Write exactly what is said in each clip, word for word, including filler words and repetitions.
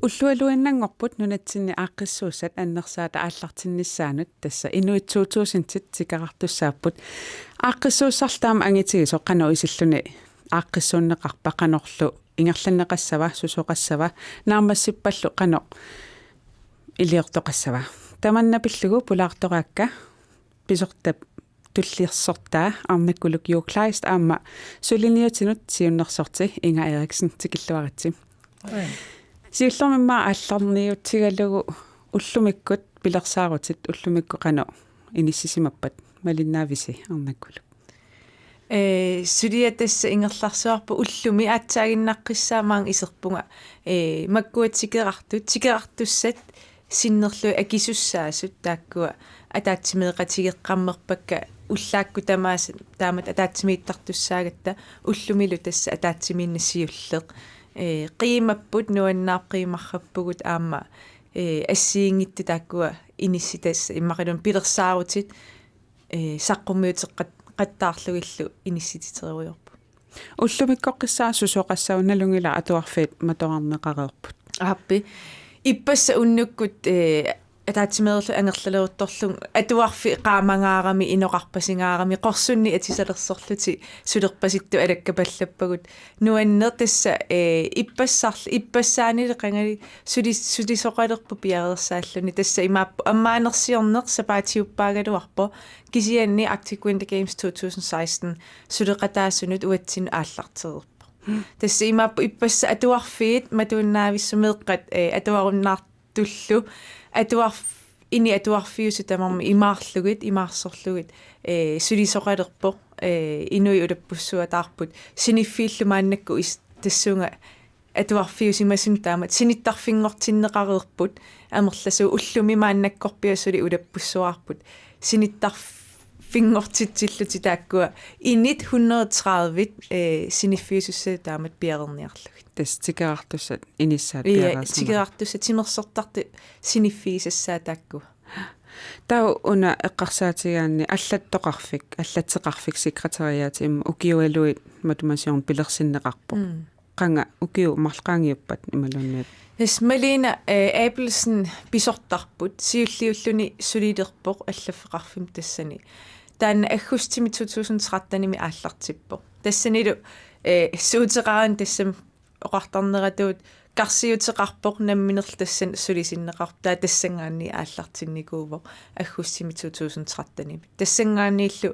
Ullualuinnanngorput nunatsinni aaqqissuussat annersaata aallartinnissaanut, tassa inuit to tusindit tikeraartussaapput. Aaqqissuussarlu taama angitigisoq qanoq isilluni aaqqissuunneqarpa, qanorlu ingerlanneqassava, susoqassava, naammassippallu qanoq iliortoqassava? Tamanna pillugu pulaartoraakka pisortap tulliussortaa Arnakkuluk Juul Kleist aamma suliniutinut siunnersorti Inger Eriksen, tikilluaritsi. Siullermik immaqa aallarniutigalugu ullumikkut pilersaarutit, ullumikkut qanoq inissisimappat, malinnaavisi Arnakkuluk? Ee, suliaq tassa ingerlarsuarput ullumi, aatsaaginnaqqissaaq maanga iserpunga. Ee, makkua tikeraartut, tikeraartussat sinnerlugit akisussaasut taakkua ataatsimeeqatigeqqammerpakka, ullaakkut tamaasa taamatut ataatsimiittartussaagatta, ullumilu tassa ataatsimiinneq siulleq. Ee, qiimapput, nuannaarpoq qiimarappugut aamma, ee, assigiinngitsut taakkua inissitassat imaluunniit pilersaarutit, ee, saqqummiuteqqat-, qattaarlugillu inissititerujoorput. Ullumikkoqqissaaq susoqassava, nalunngilara atuarfiit matorarneqareerput? Aappi. Ippassaq unnukkut, ee, ataatsimeereerlunga angerlaleruttorlunga atuarfik qaamangaarami, inoqarpasingaarami, qorsunnik atisalersorlutik sulerpasittut alakkapallappagut. Nuanneq tassa, ee, ippassarl-, ippassaanili qangali suli-, sulisoqalerpoq piareersaalluni. Tassa imaappoq ammaanersiorneq sapaatiuppaagaluarpoq, kisianni Arctic Winter Games to tusind seksten suleqataasunut uatsinnut aallartereerpoq. Tassa imaappoq ippassaq atuarfiit matuinnaavissut, meeqqat, ee, atuarunnaartullu, atuarf-, inuit atuarfiusut tamarmik imaarlugit, imaarsorlugit, ee, sulisoqalerpoq, ee, inuit ulappussuataarput, siniffiillu maannakkut is-, tassunga atuarfiusimasunut taamatut sinittarfinngortinneqareerput, amerlasuut ullumi maannakkorpiaq suli ulappussuaarput, sinittarfinngortitsillutik taakkua, init hundrede tredive, ee, siniffiusussat taamatut piareerniarlugit. Tassa tikeraartussat inissaat. Ia, piareersimapput. Tikeraartussat timersortartut siniffigisassaat taakkua. Taava una eqqarsaatigigaanni allattoqarfik, allattoqarfik sekretariatimut ukiualuit matuma siorna pilersinneqarpoq. Mm. Qanga ukiut marluk qaangiuppat imaluunniit? Tassa Malene, eh, Abelsen pisortarput, siulliulluni sulilerpoq allaffeqarfimmut tassani. Taanna aggustimi to tusind tretten-imi aallartippoq. Tassanilu, eh, suuteqarani tassami oqartarneratuut karsiuteqarpoq, namminerlu tassani sulisinneqarpoq, taava tassanngaanniit aallartinnikuuvoq aggustimi to tusind tretten-imi. Tassanngaanniillu,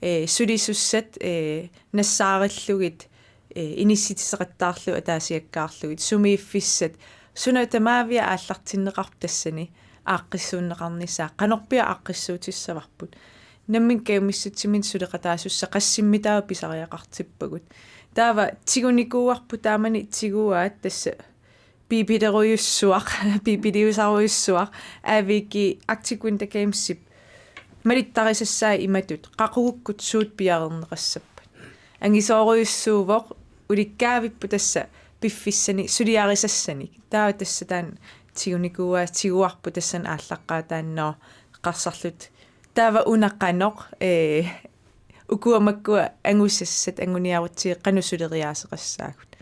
eh, sulisussat, eh, nassaarillugit, eh, inissititeqattaarlugit ataasiakkaarlugit, sumiiffissat, suna tamaavia aallartinneqarpoq tassani aaqqissuunneqarnissaa, qanorpiaq aaqqissuutissavarput. Nammineq kajumissutsiminni suleqataasussat qassimmitaava pisariaqartippagut. Taava tigunikuuarput taamani tiguaat tassa piipilerujussuaq, piipiliusarujussuaq, A V G Arctic Winter Gamesip malittarisassaat imatut, qaqugukkut suut piareerneqassappat. Angisoorujussuuvoq, ulikkaavipput tassa piffissani suliarisassanik. Taava tassa taanna tigunikuuaat, tiguarput tassani aallaqqaataani eqqarsarluta: Taava una qanoq, ee, ukua makkua angusassat anguniarutsigit qanoq suleriaaseqassaagut?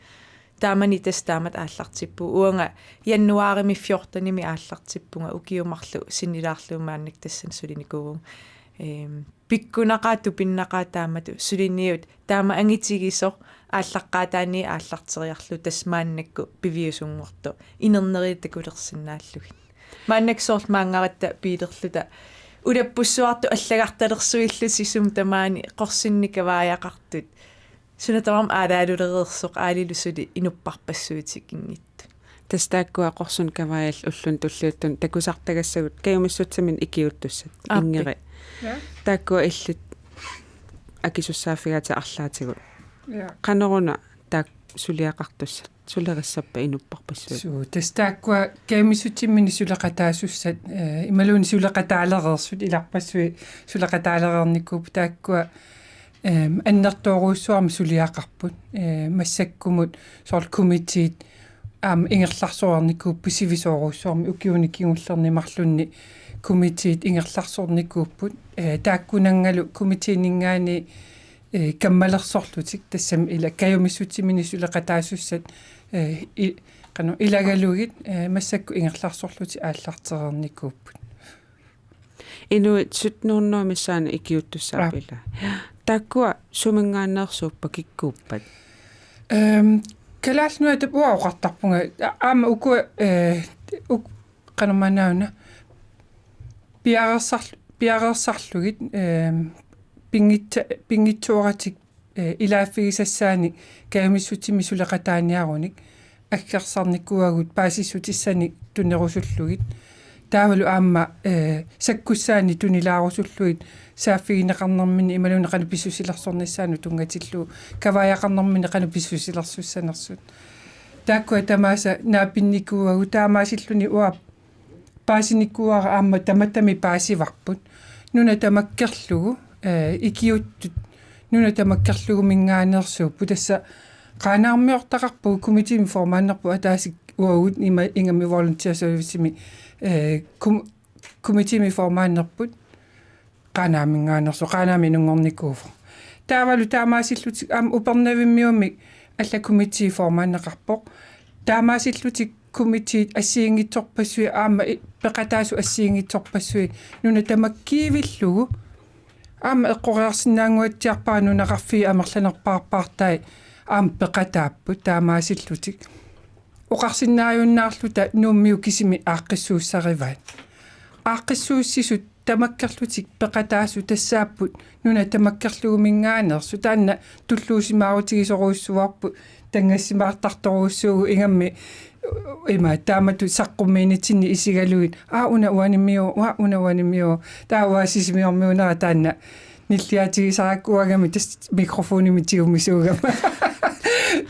Taamani tassa taamatut aallartippugut. Uanga januaarimi fjorten-imi aallartippunga, ukiut marluk sinnilaarlugit maannakkut tassani sulinikuuvunga. Ehm, pikkunaqaaq tupinnaqaaq taamatut suliniut taama angitigisoq aallaqqaataaniit aallarteriarlugu, tassa maannakkut piviusunngortoq inerneriit takulersinnaallugit. Maannakkut soorlu maanngaratta biilerluta ulappussuartut allagartalersuillutik sumi tamaani qorsunnik kavaajaqartut. Suna tamarmi aalaalulereersoq, aalilu suli inupparpassuit tikinngitsut. Tassa taakkua qorsunnik kavaajallu ulluni tulliuttuni takusartagassagut kajumissutsiminni ikiuuttussat. Aappi. Ingeri. Ja. Taakkua illit akisussaaffigaatit arlaatigut. Ja. Qanoruna taakku suliaqartussat, sulerissappat inupparpassuit? Suu, tassa taakkua kajumissutsiminni suleqataasussat, eh, imaluunniit suleqataalereersut, ilarpassui suleqataalereernikuupput, taakkua, ehm, annertoorujussuarmik suliaqarput. Eh, massakkumut soorlu komiteet aamma ingerlaarsornikuupput sivisoorujussuarmik, ukiuni kingullerni marlunni komiteet ingerlaarsornikuupput. Eh, taakkunanngalu komiteeninngaanniit, eh, kammalersorlutik, tassami ila kajumissutsiminni suleqataasussat, eh, i-, qanoq ilagalugit, eh, massakkut ingerlaarsorlutik aallartereernikuupput. Inuit sytten hundrede missaani ikiuuttussaapput. Aap. Ilaa. Taakkua suminngaanneersuuppat, kikkuuppat? Ehm, Kalaallit Nunaata uanga oqartarpunga, a-, aamma ukua, eh, uk-, qanormaannaana, piareersar-, piareersarlugit, ehm, pinngitsa-, pinngitsooratik, eh, ilaaffigisassaanik kajumissutsiminnik suleqataaniarunik aggersarnikuuagut paasissutissanik tunerusullugit. Taavalu aamma, eh, sakkussaannik tunilaarusullugit saaffigineqarnerminnik imaluunniit qanoq pissusilersornissaanut tunngatillugu, kavaajaqarnerminnik qanoq pissusilersussanersut. Taakkua tamaasa naapinnikuuagut, taamaasilluni uanga paasinikuuara aamma tamattami paasivarput. Nuna tamakkerlugu, eh, ikiuuttut nuna tamakkerluguminngaanneersuupput. Tassa Qaanaarmiortaqarpugut, komiteemi formanderput ataaseq uagut ima ingammik volunteer servicemi, eh, kom-, komiteemi formanderput. Qaanaaminngaanneersoq, Qaanaami inunngornikuuvoq. Taavalu taamaasillutik aamma Upernavimmiummik allat komiteemi formandeqarpoq. Taamaasillutik komiteet assigiinngitsorpassuit aamma i-, peqataasut assigiinngitsorpassuit nuna tamakkiivillugu aamma eqqoriarsinnaannguatsiarpara nunaqarfiit amerlanerpaarpaartai aamma peqataapput taamaasillutik. Oqarsinnaajunnaarluta Nuummiut kisimik aaqqissuussarivaat. Aaqqissuussisut tamakkerlutik peqataasut tassaapput nuna tamakkerluguminngaanneersut, taanna tulluusimaarutigisorujussuuarput, tanngassimaartartorujussuuvugut ingammik ima taamatut saqqummiinitsinni isigalugit, aa, una uanimiu-, aa, una uanimiu-, taava uanga Sisimiormiunera taanna nilliatigisarakku uangami tassa mikrofonimik tigumisuugama.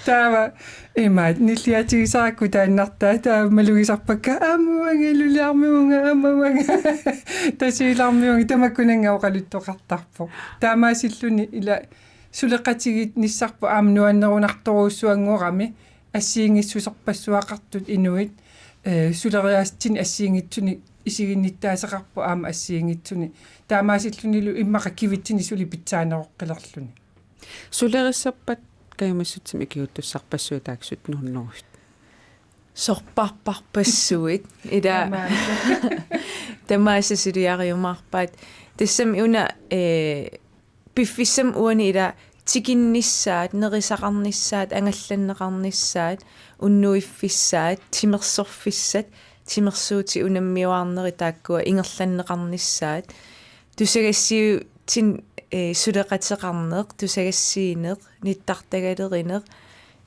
Taava imaat nilliatigisarakku taannartaa, taava malugisarpakka, aamma uanga Ilulissarmiuuvunga, aamma uanga Tasiilarmiuuvunga, tamakkunannga oqaluttoqartarpoq. Taamaasilluni ila suleqatigiinnissarput aamma nuannerunartorujussuanngorami, assigiinngissuserpassuaqartut inuit, eh, suleriaatsinik assigiinngitsunik isiginnittaasaqarpoq aamma assigiinngitsunik. Taamaasillunilu immaqa kivitsinni suli pitsaaneroqqilerluni. Sulerissappat kajumissutsimik ikiuuttussarpassuit taakku sytten hundrede? Sorpassuarpassuit. Ila. Tamaasa. Tamaasa suliariumaarpaat. Tassami una, eh, piffissami uani ila tikinnissaat, nerisaqarnissaat, angallanneqarnissaat, unnuiffissaat, timersorfissat, timersuutit unammiuaarnerit taakkua ingerlanneqarnissaat, tusagassiuutsin, eh, suleqateqarneq, tusagassiineq, nittartagalerineq,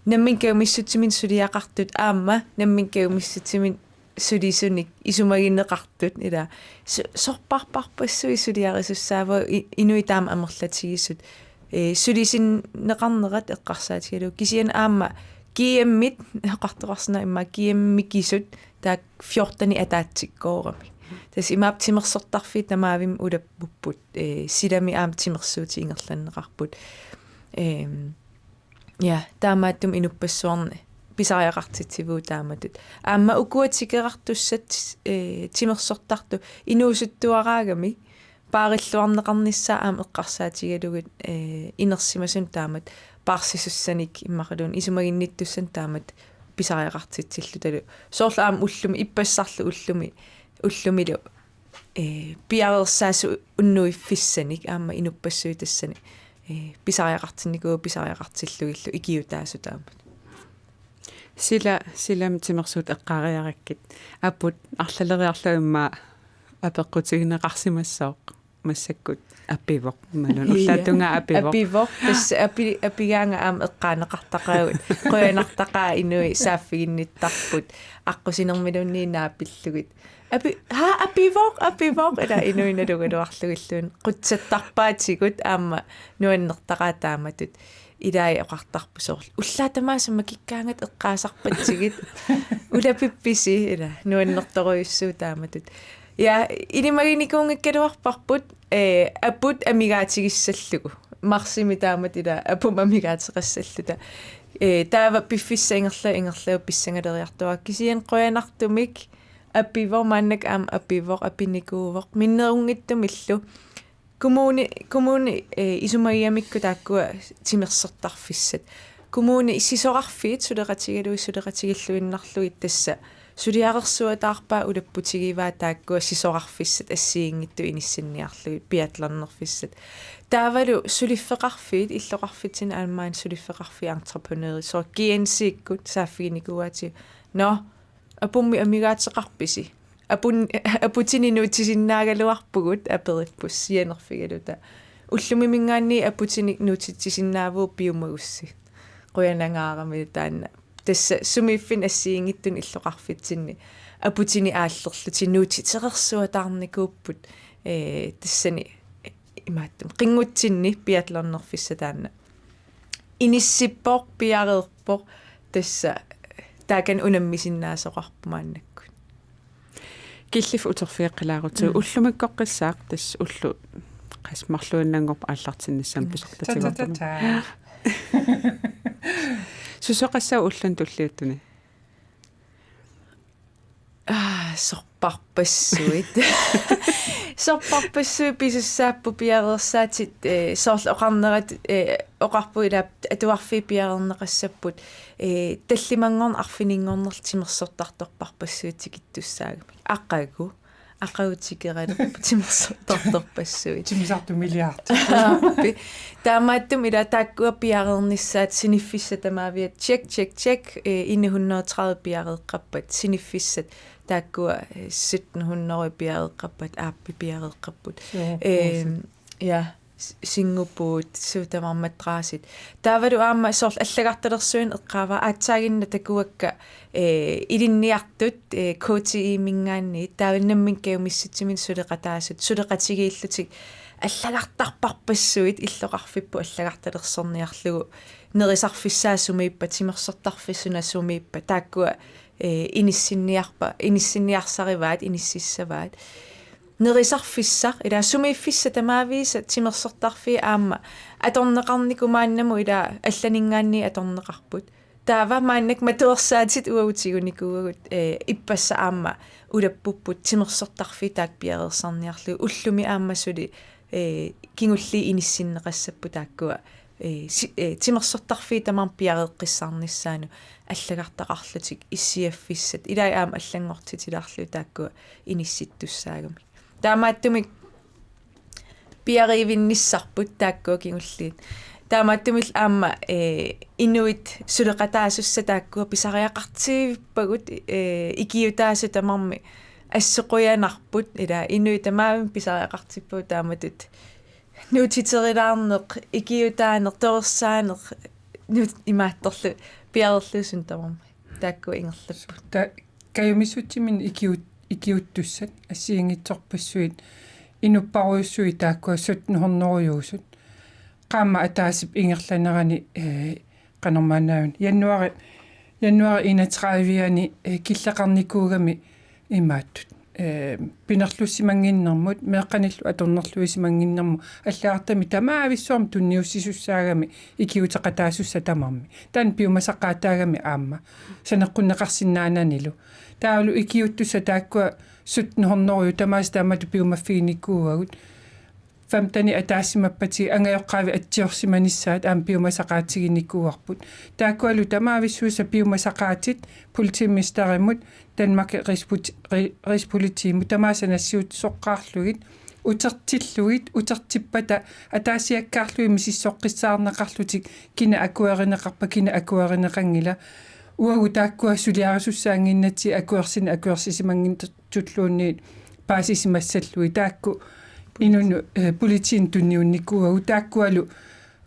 nammineq kajumissutsiminnik suliaqartut aamma nammineq kajumissutsiminnik sulisunik isumagineqartut, ila su-, sorpassuarpassuit suliarisussaavagut i-, inuit taama amerlatigisut, eh, sulisinneqarnerat eqqarsaatigalugu, kisianni aamma G M-it, oqartoqarsinnaavoq immaqa G M-ikisut, taakku fjortenit ataatsikkoorami. Tassa imaappoq timersortarfiit tamaavimmik ulappupput, eh, silami aamma timersuutit ingerlanneqarput. Ehm, Ja, taamaattumik inuppassuarnit pisariaqartitsivugut taamatut. Aamma ukua tikerartussat, eh, timersortartut inuusuttuaraagami paarilluarneqarnissaa aamma eqqarsaatigalugit, eh, inersimasunut taamatut paarsisussanik immaqaluunniit isumaginnittussanik taamatut pisariaqartitsillutalu. Soorlu aamma ullumi, ippassarlu ullumi, ullumilu eh, piareersaasoq unnuiffissanik aamma inuppassuit tassani, eh, pisariaqartinnikuuagut pisariaqartillugillu ikiuutaasut taamatut. Sila, silami timersuut eqqaariarakkit. Aput arlaleriarlunga immaqa apeqqutigineqarsimassooq massakkut apivoq. Imaluunniit ullaap tungaa apivoq. Apivoq, tassa api-, apigaanga aamma eqqaaneqartaqaagut. Qujanartaqaaq inuit saaffiginnittarput. Aqqusinermiluunniit naapillugit. Api-, haa, apivoq, apivoq, ila inuit nalugaluarlugilluunniit. Qutsattarpaatigut aamma nuannertaqaaq taamatut. Ilai oqartarput soorlu: Ullaaq tamaasa makikkaangat eqqaasarpatsigit. Ulapippisi, ila nuannertorujussuuvoq taamatut. Ja, ilimaginikuunngikkaluarparput, eh, aput amigaatigissallugit. Marsimi taamatut ila apumut amigaateqassalluta. Eh, taava piffissaq ingerla-, ingerlaannaq pissangaleriartuaarput. Kisianni qujanartumik apivoq, maannakkut aamma apivoq, apinikuuvoq, minnerunngitsumillu. Kommuni, kommuni, eh, isumagigamikku taakkua timersortarfissat. kommuni sisorarfiit suleqatigalugit suleqatigilluinnarlugit tassa suliareersuataarpaat ulapputigivaa taakkua sisorarfissat assigiinngitsut inissinniarlugit biatlonerfissat. Taavalu suliffeqarfiit illoqarfitsinni aamma suliffeqarfiit entreprenørit soorlu G N C-kkut saaffiginikuuaatigut. Nå, apummik amigaateqarpisi? Apun-, aputinik nuutsisinnaagaluarpugut aperipput sianerfigaluta. Ullumiminngaanniit aputinik nuutsitsisinnaavugut piumagussi. Qujanangaarami taanna. Tassa sumiiffinni assigiinngitsunni illoqarfitsinni aputinik aallerlutik nuutsitereersuataarnikuupput, ee, tassani imaattumik qinngutsinni biatlonerfissaq taanna. Inissippoq, piareerpoq, tassa taakani unammisinnaasoqarpoq maannakkut. Killiffik uterfigeqqilaarutsigu. Mm. Ullumikkoqqissaaq tassa ullut qassit marluinnanngorput aallartinnissamut. Mm. Pisortatigoortumik. Ta, ta, ta, ta. Susoqassaaq ulluni tulliuttuni? Aa, sorpassuit. Sorpassuit pisussaapput piareersaatit, ee, soorlu oqarnerat, ee, oqarput ilaa atuarfiit piareerneqassapput, ee, tallimanngorneq arfininngornerlu timersortartorpassuit tikittussaagamik. Aqagu, aqagu tikeralerput timersortartorpassuit. Timmisartut milliardit. Aappi. Taamaattumik ilaa taakkua piareernissaat siniffissat tamaaviat check, check, check, ee, inuit hundrede og tredive piareeqqappat siniffissat taakkua, eh, sytten hundrede piareeqqappat, aappi piareeqqapput. Joo, ee, puusit. Ja, s-, sengepudet, suut tamarmik madrassit. Taavalu aamma soorlu allagartalersuineq eqqaavaa aatsaaginnaq takuakka, eh, ilinniartut, eh, K T I-minngaanniit, taava nammineq kajumissutsiminnik suleqataasut, suleqatigiillutik allagartarparpassuit illoqarfipput allagartalersorniarlugu nerisarfissaa sumiippat, timersortarfik suna sumiippat, taakkua ee, inissinniarpa-, inissinniarsarivaat, inississavaat. Nerisarfissaq, ilaa sumiiffissaq tamaavisa timersortarfii aamma atorneqarnikuupput maannamut ilaa allaninngaanniit atorneqarput. Taava maannakkut matuersaatit uagut tigunikuuagut, ee, ippassaq aamma ulappupput timersortarfiit taakku piareersarniarlugit ullumi aamma suli, ee, kingulliit inissinneqassapput taakkua ee, si-, ee, timersortarfiit tamarmik piareeqqissaarnissaannut allagartaqarlutik issiaffissat. Ilai aamma allanngortitilaarlugit taakkua inissittussaagamik. Taamaattumik piariivinnissarput taakkua kingulliit. Taamaattumillu aamma, ee, inuit suleqataasussat taakkua pisariaqartivippagut, ee, ikiuutaasut tamarmik assut qujanarput, ilaa inuit tamaavimmi pisariaqartippagut taamatut nuutsitserilaarneq, ikiuutaaneq, torersaaneq, nuut-, imaattorlu piareerlugu suna tamarmi. Taakku ingerlapput. Ta-, kajumissutsiminnik ikiut-, ikiuuttussat, assigiinngitsorpassuit, inupparujussuit taakkua sytten hundredeusut. Qaammat ataasip ingerlanerani, eh, qanormaannaavun. Januari, januari enogtredive-ani, eh, killeqarnikuugami imaattut. Eh, pinerlussimannginnermut, meeqqanillu atornerluisimannginnermut, allagartamik tamaavissuarmik tunniussisussaagami ikiuuteqataasussat tamarmik. Taanna piumasaqaataagami aamma. Saneqqunneqarsinnaananilu. Taavalu ikiuuttussat taakkua sytten hundrede tamaasa taamatut piumaffiginikuuagut. Femten ataasimappat angajoqqaavit atsiorsimanissaat aamma piumasaqaatiginikuuarput. Taakkualu tamaavissuisa piumasaqaatit politimesterimut, Danmarkip rigspolit-, ri-, rigspolitiimut tamaasa nassiussisoqqaarlugit, utertillugit, utertippata ataasiakkaarlugit misissoqqissaarneqarlutik kina akuerineqarpa, kina akuerineqanngila. Uagut taakkua suliarisussaannginnatsigu akuersineq akuersisimannginnertulluunniit paasisimassallugit taakku inunnut, eh, politiinut tunniunnikuuagut taakkualu,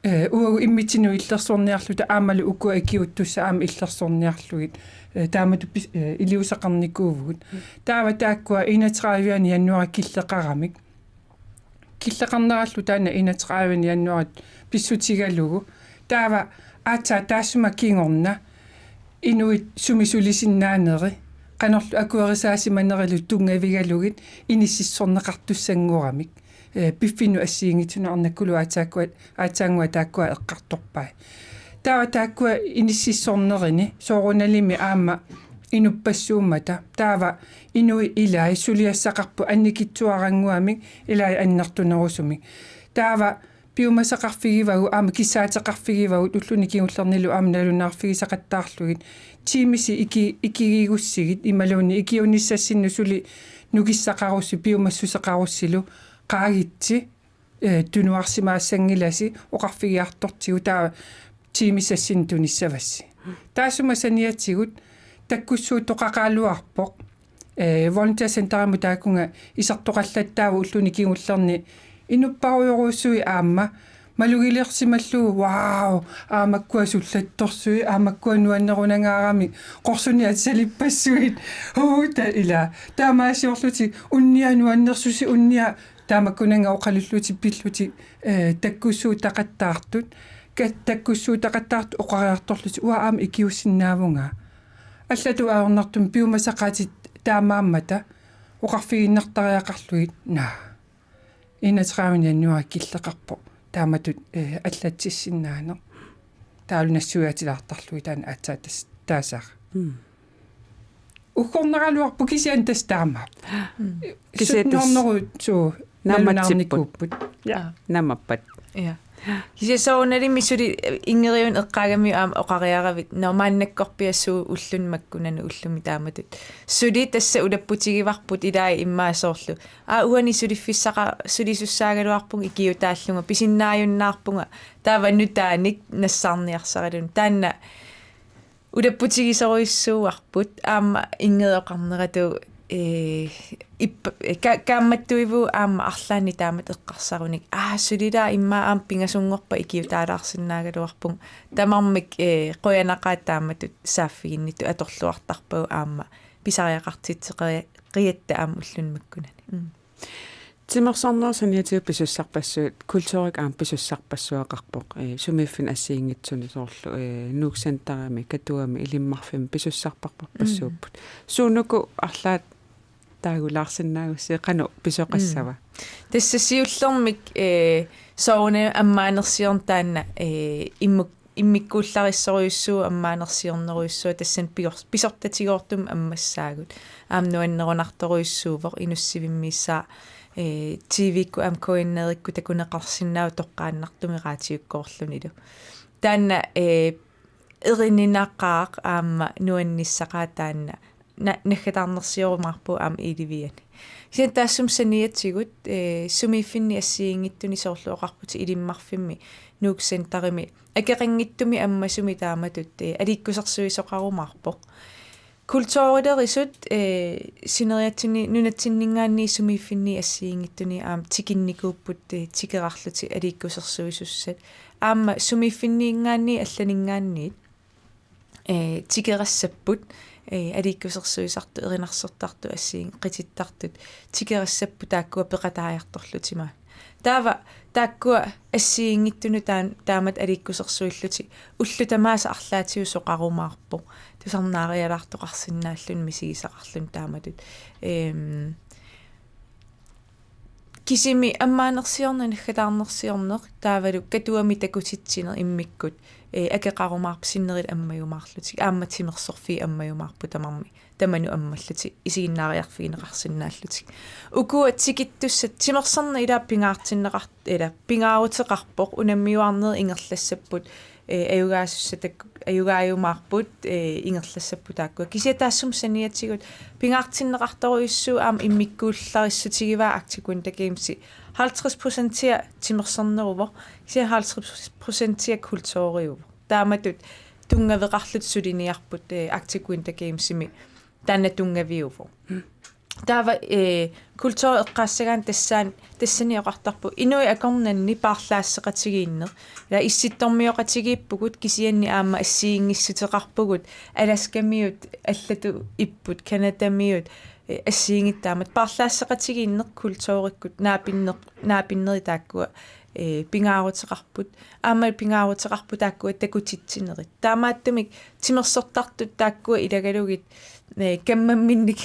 eh, uagut immitsinnut illersorniarluta aammalu ukua ikiuuttussat aamma illersorniarlugit, eh, taamatut pis-, eh, iliuuseqarnikuuvugut. Taava taakkua enogtredive januar killeqaramik. Killeqarnerallu taanna enogtredive januar pissutigalugu. Taava aatsaat taassuma kingorna inuit sumi sulisinnaaneri, qanorlu akuerisaasimanerilu tunngavigalugit inississorneqartussanngoramik. Eh, piffinnut assigiinngitsunut arnakkuluk aatsaakkua, aatsaannguaq taakkua eqqartorpai. Taava taakkua inississornerini soorunalimi aamma inuppassuummata. Taava inuit ilai suliassaqarput annikitsuarannguamik ilai annertunerusumik. Taava piumasaqarfigivagut aamma kissaateqarfigivagut ulluni kingullernilu aamma nalunaarfigisaqattaarlugit, tiimisi iki-, ikigigussigit imaluunniit ikiunissassinnut suli nukissaqarussi piumassuseqarussilu qaagitsi, eh, tunuarsimaassanngilasi oqarfigiartortigu taava tiimissassinnut tunissavassi. Taassuma saniatigut takkussuuttoqaqaraluarpoq. Eh, Volunteer Centerimut taakkunga isertoqallattaarput ulluni kingullerni inupparujorujussuit aamma malugilersimallugu, wow, aamma makkua sullattorsuit, aamma makkua nuannerunangaaramik, qorsunik atisalippassuit, huu, ta-, ila, taamaasiorlutik, unnia nuannersusi, unnia, taamakkunannga oqalullutik pillutik, eh, takkussuutaqattaartut, ka-, takkussuutaqattaartut oqariartorlutik, uanga aamma ikiuussinnaavunga. Allatut ajornartumik piumasaqaatit taamaammata oqarfigiinnartariaqarlugit, naa. Enogtredivte januar killeqarpoq. Taamatut, eh, allatsissinnaaneq. Taavalu nassuiaatilaartarlugit taanna aatsaat tas-, taasaara. Mm. Uggornaraluarpoq kisianni tassa taamaappoq. Mm. Kisianni tassa sytten hundrede suu naammatsipput. Nalunaarnikuupput. Ja. Naammapput. Ja. Kisianni soorunalimi suli Ingeriunut eqqaagamiuk aamma oqariaravit, nå, maannakkorpiaq suu ulluni makkunani ullumi taamatut. Suli tassa ulapputigivarput ilai immaqa soorlu. Aa, uani suliffissaqa-, sulisussaagaluarpunga ikiutaallunga, pisinnaajunnaarpunga. Taava nutaanik nassaarniarsaraluni. Taanna ulapputigisorujussuuarput, aamma Ingrid oqarneratu, eh, ip-, ka-, kaammattuivugut aamma arlaannik taamatut eqqarsarunik. Aa, suli ilaa immaqa aamma pingasunngorpat ikiutaalaarsinnaagaluarpunga. Tamarmik, eh, qujanaqaat taamatut saaffiginnittut atorluartarpagut aamma pisariaqartitseqia-, qiatta aamma ulluni makkunani. Mm. Timersornerup saniatigut pisussarpassuit, kulturikkut aamma pisussarpassuaqarpoq, eh, sumiiffinni assigiinngitsuni soorlu, eh, Nuuk Centerimi, Katuami, Ilimmarfimmi pisussarpassuupput. Mm. Suunuku arlaat taagulaarsinnaagussi qanoq pisoqassava? Mm. Tassa siullermik, eh, soorunami ammaanersiorneq taanna, eh, immuk-, immikkuullarissorujussuuvoq ammaanersiornerujussuaq tassani pior-, pisortatigoortumik ammassaagut. Aamma nuannerunartorujussuuvoq inussivimmiissaaq, eh, T V-kkut aamma K N R-ikkut takuneqarsinnaavoq toqqaannartumik raatiukkoorlunilu. Taanna, eh, erininaqaaq aamma nuannissaqaaq taanna na-, naggataarnersiorumaarpugut aamma Iliviani. Kisianni taassuma saniatigut, eh, sumiiffinni assigiinngitsuni soorlu oqarputit Ilimmarfimmi, Nuuk Centerimi, akeqanngitsumik ammasumik taamatut, eh, aliikkusersuisoqarumaarpoq. Kulturilerisut, eh, sineriatsini-, nunatsinninngaanniit sumiiffinni assigiinngitsuni aamma tikinnikuupput, eh, tikerarlutik aliikkusersuisussat. Aamma sumiiffinninngaanniit allaninngaanniit eh, tikerassapput, eh, aliikkusersuisartut, erinarsortartut, assigiin-, qitittartut, tikerassapput taakkua peqataajartorlutik maani. Taava taakkua assigiinngitsunut taan-, taamatut aliikkusersuillutik ullut tamaasa arlaatigut soqarumaarpoq. Tusarnaarialaartoqarsinnaalluni misigisaqarluni taamatut. Ehm, Kisimi ammaanersiorneq, naggataarnersiorneq, taavalu Katuami takutitsineq immikkut, eh, akeqarumaarput, sinnerilik ammajumaarlutik, aamma timersorfiit ammajumaarput tamarmik, tamanut ammallutik, isiginnaariarfigineqarsinnaallutik. Ukua tikittussat timersorneq ilaa pingaartinneqar-, ilaa pingaaruteqarpoq, unammiuaarnerit ingerlassapput, eh, ajugaasussat tak-, ajugaajumaarput, eh, ingerlassapput taakkua. Kisianni taassuma saniatigut pingaartinneqartorujussuuvoq aamma immikkuullarissutigivaat Arctic Winter Gamesi halvtreds procentia timersorneruvoq, kisianni halvtreds procentia kulturiuvoq. Taamatut tunngaveqarlutik suliniarput, eh, Arctic Winter Gamesimi taanna tunngaviuvoq. Taava, eh, kulturi eqqaassagaanni tassaan-, tassani oqartarpoq inuit akornanni paarlaasseqatigiinneq. Ila issittormioqatigiippugut kisianni aamma assigiinngissuteqarpugut Alaskamiut allatut ipput, Canadamiut, eh, assigiinngitsut taamatut paarlaasseqatigiinneq kulturikkut naapinneq-, naapinneri taakkua, eh, pingaaruteqarput. Aamma pingaaruteqarput taakkua takutitsinerit. Taamaattumik timersortartut taakkua ilagalugit, eh, kammamminnik,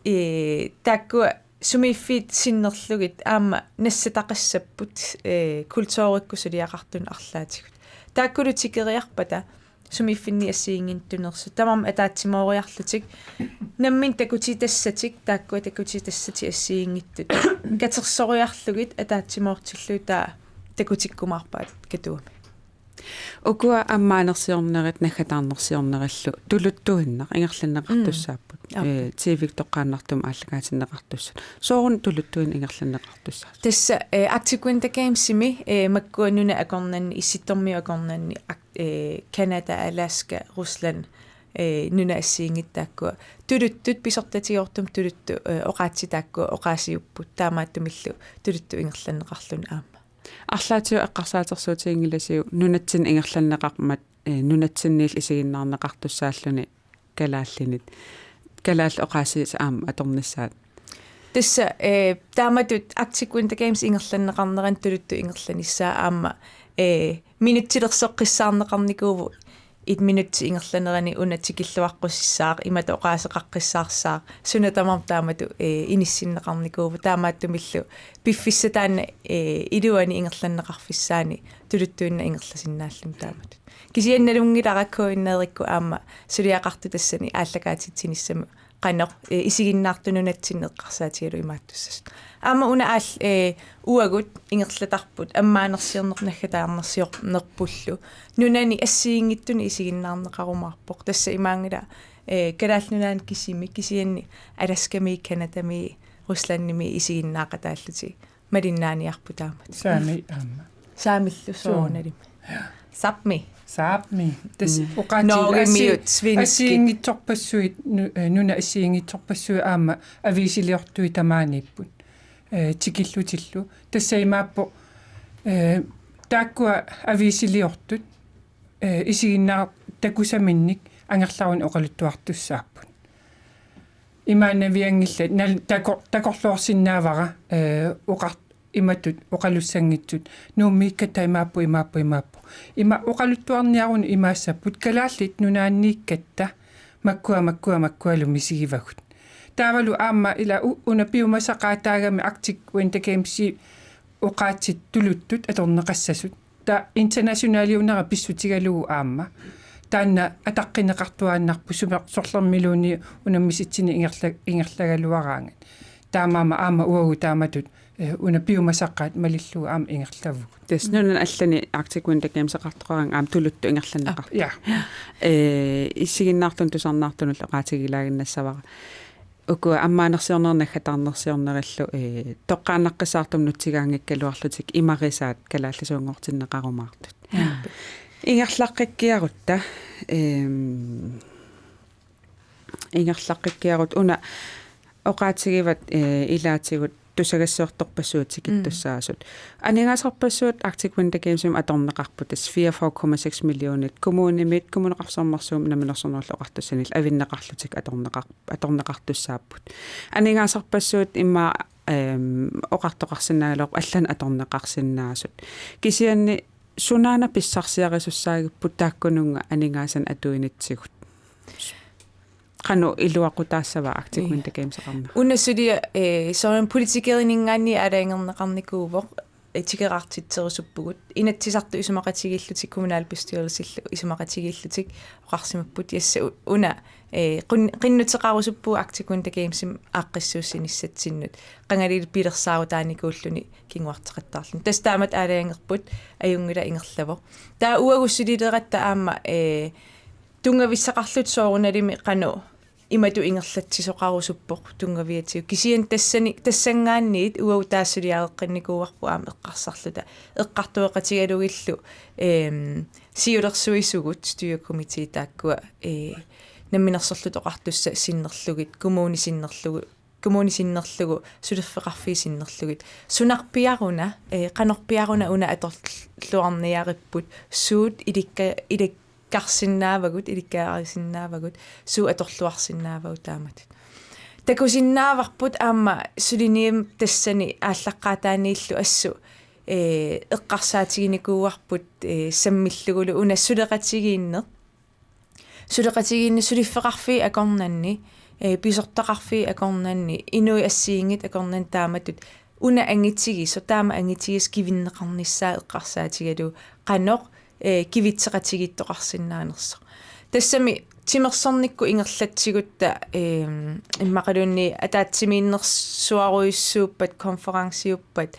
eh, taakkua sumiiffiit sinnerlugit aamma nassataqassapput, eh, kulturikkut suliaqartunut arlaatigut. Taakkulu tikeriarpata sumiiffinni assigiinngitsuneersut. Tamarmik ataatsimooriarlutik. Namminneq takutitassatik, taakkua takutitassatik assigiinngitsut. Katersoriarlugit ataatsimoortillugit taava takutikkumaarpaat Katuami. Ukua ammaanersiornerit naggataarnersiornerillu tuluttuinnaq ingerlanneqartussaapput. Mm. Aap. Eh, T V-kku toqqaannartumik aallakaatinneqartussat. Sooruna tuluttuinnaq ingerlanneqartussaasut? Tassa, eh, Arctic Winter Gamesimi, eh, makkua nunat akornanni, Issittormiut akornanni, ak-, eh, Canada, Alaska, Rusland, eh, nunat assigiinngitsut taakkua. Tuluttut pisortatigoortumik tuluttut, eh, oqaatsit taakkua oqaasiupput. Taamaattumillu tuluttut ingerlanneqarluni aamma. Arlaatigut eqqarsaatersuutiginngilasiuk nunatsinni ingerlanneqarmat, eh, nunatsinniillu isiginnaarneqartussaalluni kalaallinit. Kalaallit oqaasiisa aamma atornissaat. Tassa, eh, taamatut Arctic Winter Games ingerlanneqarnerani tuluttut ingerlanissaa aamma, eh, minutsilersoqqissaarneqarnikuuvoq, et minutsit ingerlanerani una tikilluaqqusissaaq, imatut oqaaseqaqqissaarsaaq, suna tamarmi taamatut, eh, inissinneqarnikuuvoq, taamaattumillu piffissaq taanna, eh, iluani ingerlanneqarfissaani tuluttuinnaq ingerlasinnaalluni taamatut. Kisianni nalunngilara K N R-ikkut aamma suliaqartut tassani aallakaatitsinissamut qanoq, eh, isiginnaartut nunatsinni eqqarsaatigalugit imaattussasut. Aamma una aal-, eh, uagut ingerlatarput ammaanersiorneq naggataarnersiornerpullu. Nunani assigiinngitsunik isiginnaarneqarumaarpoq. Tassa imaanngilaq, eh, Kalaallit Nunaanni kisimi, kisianni Alaskami, Canadami, Ruslandimi isiginnaaqataallutik. Malinnaaniarput taamatut. Saami aamma. Saamillu. Suu. Soorunalimi. Sápmi. Sápmi. Tassa. Mm. Oqaatsit Norgemiut, assi-, svenskit. Assigiinngitsorpassuit, nu-, eh, nunat assigiinngitsorpassuit aamma aviisiliortui tamaaniipput. Eh, tikillutillu. Tassa imaappoq, eh, taakkua aviisiliortut, eh, isiginnaartut takusaminnik angerlaruni oqaluttuartussaapput. Imaannavianngillat nal-, tako-, takorluuisinnaavara, eh, oqar-, imatut oqalussanngitsut. Nuummiikkatta imaappoq, imaappoq, imaappoq. Ima oqaluttuarniaruni imaassapput Kalaallit Nunaanniikkatta makkua, makkua, makkualu misigivagut. Taavalu aamma ila u-, una piumasaqaataagami Arctic Winter Gamesi oqaatsit tuluttut atorneqassasut. Taava internationaliunera pissutigalugu aamma. Taanna ataqqineqartuaannarpoq sumer-, sorlermiluunniit unammisitsineq ingerla-, ingerlagaluaraangat. Taamaammat aamma uagut taamatut, eh, una piumasaqaat malillugu aamma ingerlavugut. Tassa nunani allani Arctic Winter Gameseqartoqaraangat aamma tuluttut ingerlanneqartut. Ah, ja. Eh, isiginnaartunut tusarnaartunullu oqaatigilaaginnassavara. Ukua ammaanersiornerit naggataarnersiornerillu, eh, toqqaannaqqissaartumik nutsigaanngikkaluarlutik imarisaat kalaallisuunngortinneqarumaartut. Ja. Ingerlaqqikkiarutta, ehm, ingerlaqqikkiarutta una oqaatigivat, eh, ilaatigut tusagassiortorpassuit tikittussaasut. Mm. Aningaasarpassuit Arctic Winter Gamesimi atorneqarput tassa fire komma seks millionit kommunimit, Kommuneqarfik Sermersuumi Namminersornerullutik Oqartussanillu avinneqarlutik atorneqar-, atorneqartussaapput. Aningaasarpassuit immaqa, ehm, oqartoqarsinnaagaluarput allanut atorneqarsinnaasut. Kisianni sunaana pissarsiarisussaagipput taakkununnga aningaasanik atuinitsigut? Qanoq iluaqutaassava Arctic Winter Gameseqarneq? Una suliaq, eh, soorunami politikerininngaanniit aalajangerneqarnikuuvoq, eh, tikeraartitserusuppugut. Inatsisartut isumaqatigiillutik, kommunalbestyrelsillu isumaqatigiillutik oqarsimapput, tassa u-, una, eh, qin-, qinnuteqarusuppugut Arctic Winter Gamesimi aaqqissuussinissatsinnut. Qangali pilersaarutaanikuulluni kinguarteqattaarluni. Tassa taamatut aalajangerput, ajunngilaq ingerlavoq. Taava uagut sulileratta aamma, eh, tunngavissaqarluta soorunalimi qanoq imatut ingerlatsisoqarusuppoq tunngaviatigut. Kisianni tassani, tassanngaanniit uagut taava suliareqqinnikuuarput aamma eqqarsarluta. Eqqartueqatigalugillu, ehm, siulersuisugut, styrekomite taakkua, eh, Namminersorlutik Oqartussat sinnerlugit, kommuni sinnerlugu-, kommuni sinnerlugu, suliffeqarfiit sinnerlugit. Sunarpiaruna, eh, qanorpiaruna una atorluarniaripput, suut ilikka-, ilik-, karsinnaavagut, ilikkarisinnaavagut, suut atorluarsinnaavagut taamatut. Takusinnaavarput aamma suliniutit tassani aallaqqaataaniillu assut, eh, eqqarsaatiginikuuarput, eh, sammillugulu una suleqatigiinneq. Suleqatigiinneq suliffeqarfiit akornanni, eh, pisortaqarfiit akornanni, inuit assigiinngitsut akornanni taamatut una angitigisoq, taama angitigisoq kivinneqarnissaa eqqarsaatigalugu qanoq, eh, kivitseqatigiittoqarsinnaanersoq. Tassami timersornikkut ingerlatsigutta, ehm, immaqaluunniit ataatsimiinnersuarujussuuppat, konferenciuppat,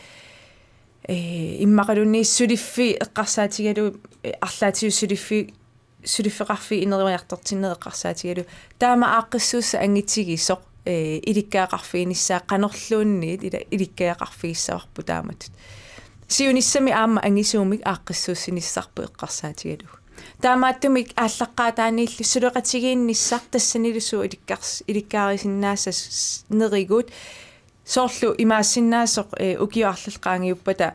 ee, immaqaluunniit suliffiit eqqarsaatigalugu, ee, arlaatigut suliffi-, suliffeqarfiit ineriartortinneq eqqarsaatigalugu. Taama aaqqissuussaq angitigisoq, ee, ilikkagaqarfiginissaa qanorluunniit ila-, ilikkagaqarfigissavarput taamatut. Siunissami aamma angisuumik aaqqissuussinissarput eqqarsaatigalugu. Taamaattumik aallaqqaataaniillu suleqatigiinnissaq tassanilu suut ilikkars-, ilikkaarisinnaasas-, nerigut soorlu imaassinnaasoq, ee, ukiut arlallit qaangiuppata,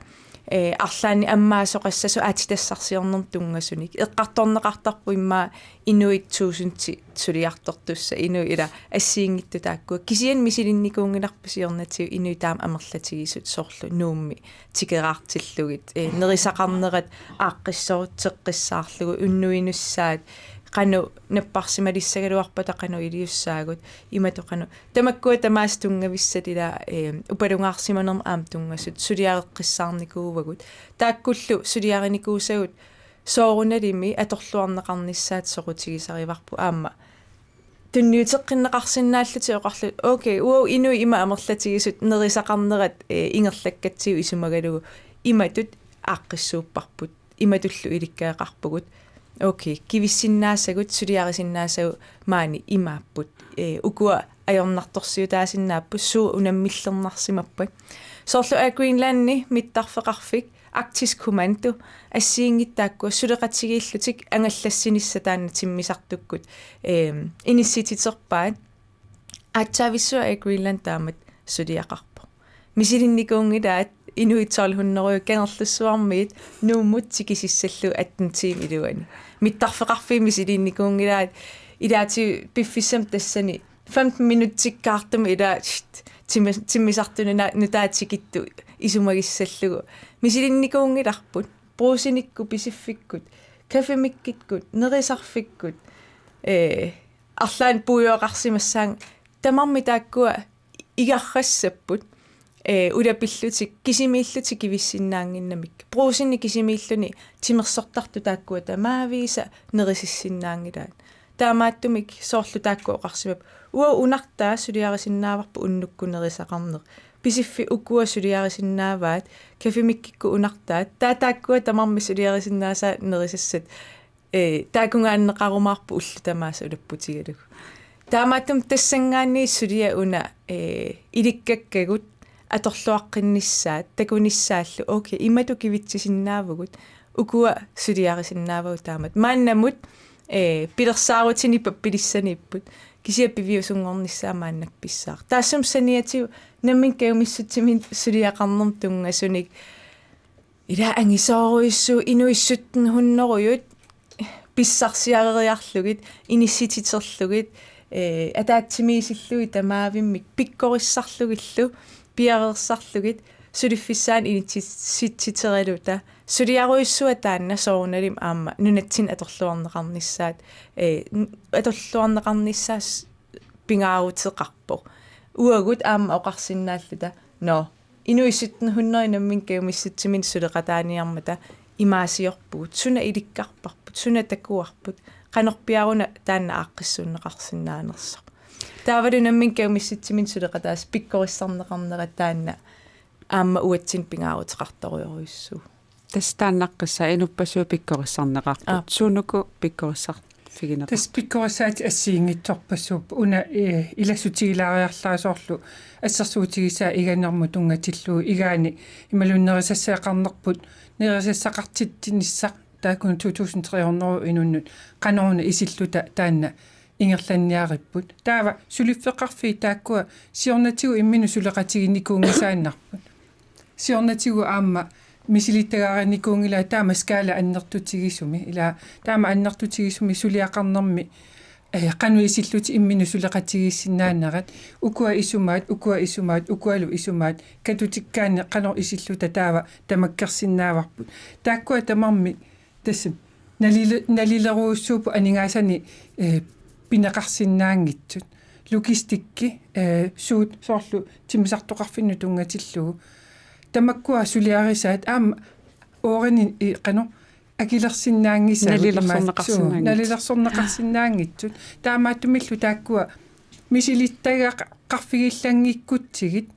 ee, arlaannik ammaasoqassasoq aatsitassarsiornermut tunngasunik. Eqqartorneqartarpoq immaqa inuit tuusinti suliartortussat, inuit ila assigiinngitsut taakkua. Kisianni misilinnikuunngilarput siornatigut inuit taama amerlatigisut soorlu Nuummi tikeraartillugit, ee, nerisaqarnerat aaqqissuusseqqissaarlugu unnuinussaat, qanoq napparsimalissagaluarpata qanoq iliussaagut, imatut qanoq. Tamakkua tamaasa tunngavissat ila, ee, upalungaarsimanermut aamma tunngasut suliareqqissaarnikuuagut. Taakkullu suliarinikuusagut soorunalimi atorluarneqarnissaat soqutigisarivarput aamma. Tunniuteqqinneqarsinnaallutik oqarlutik, okay, uagut inuit ima amerlatigisut nerisaqarnerat, ee, ingerlakkatsigu isumagalugu imatut aaqqissuupparput. Imatullu ilikkagaqarpugut. Okay, kivissinnaasagut, suliarisinnaasagut maani imaapput. Ee, ukua ajornartorsiutaasinnaapput, suut unammillernarsimappat. Soorlu Air Greenlandi mittarfeqarfik, Arktisk Kommando, assigiinngitsut taakkua suleqatigiillutik angallassinissaq taanna timmisartukkut, ee, inissititerpaat. Aatsaavissuaq Air Greenland taamatut suliaqarpoq. Misilinnikuunngilaat inuit tolv hundrede Kangerlussuarmiit Nuummut tikisissallugu atten tiimit iluanni. Mittarfeqarfiit misilinnikuunngilaat, ilaatigut piffissami tassani femten minutsikkaartumik ilaa, shit, timmi-, timmisartuni na-, nutaat tikittut isumagissallugu. Misilinnikuunngilarput, Brugsenikkut, Pisiffikkut, Café Mikkikkut, nerisarfikkut, ee, arlaannik puigorsimassaanga, tamarmik taakkua igarassapput, ee, ulapillutik kisimiillutik kivissinnaannginnamik. Brugseni kisimiilluni timersortartut taakkua tamaavisa nerisissinnaanngilaat. Taamaattumik soorlu taakku oqarsimapput: Uagut Unartaaq suliarisinnaavarput unnukkut nerisaqarneq. Pisiffik ukua suliarisinnaavaat, Café Mikkikkut Unartaat. Taava taakkua tamarmik suliarisinnaasaat nerisassat, ee, taakungaanneqarumaarput ullut tamaasa ulapputigalugu. Taamaattumik tassanngaanniit suliaq una, ee, ilikkakkagut atorluaqqinnissaat, takunissaallu, okay, imatut kivitsisinnaavugut, ukua suliarisinnaavagut taamatut. Maannamut, ee, pilersaarutini pappilissaniipput, kisianni piviusunngornissaa maannakkut pissaaq. Taassuma saniatigut nammineq kajumissutsiminnik suliaqarnermut tunngasunik, ila angisoorujussuuvoq inuit sytten hundrede pissarsiareriarlugit, inissititerlugit, ee, ataatsimiisillugit tamaavimmik pikkorissarlugillu, piareersarlugit, suliffissaanut inissititeraluta. Suliarujussuaq taanna soorunalimi aamma nunatsinni atorluarneqarnissaat, ee, n-, atorluarneqarnissaa s-, pingaaruteqarpoq. Uagut aamma oqarsinnaalluta: Nå, inuit sytten hundrede nammineq kajumissutsiminnik suleqataaniarmata imaasiorpugut, suna ilikkarparput, suna takuarput, qanorpiaruna taanna aaqqissuunneqarsinnaanersoq. Taavalu nammineq kajumissutsiminnik suleqataasut pikkorissarneqarnerat taanna aamma uatsinnut pingaaruteqartorujorujussuuvoq. Tassa taannaqqissaaq inuppassuit pikkorissarneqarput. Aap. Suunuku pikkorissarfigineqarpa? Tassa pikkorissaatit assigiinngitsorpassuupput. Una, ee, ilassutigilaariarlara soorlu assersuutigisaa iganermut tunngatillugu, igaani imaluunniit nerisassaqarnerput, nerisassaqartitsinissaq taakkununnga to tusind tre hundrede inunnut qanoruna isilluta taanna ingerlanniaripput. Taava suliffeqarfiit taakkua siornatigut imminut suleqatiginikuunngisaannarput. Siornatigut aamma misilittagaarinikuunngilaat taama skala annertutigisumi, ila taama annertutigisumi suliaqarnermi, ee, qanoq isillutik imminut suleqatigiissinnaanerat, ukua isumaat, ukua isumaat, ukualu isumaat, katutikkaanni qanoq isilluta taava tamakkersinnaavarput. Taakkua tamarmik tassa nalile-, nalilerujussuupput aningaasanik, ee, pineqarsinnaanngitsut. Logistikki, ee, suut soorlu timmisartoqarfinnut tunngatillugu. Tamakkua suliarisaat aamma oorini i-, qanoq akilersinnaanngisagut. Nalilersorneqarsinnaanngitsut. Suu, nalilersorneqarsinnaanngitsut. Taamaattumillu taakkua misilittagaqarfigiillanngikkutsigit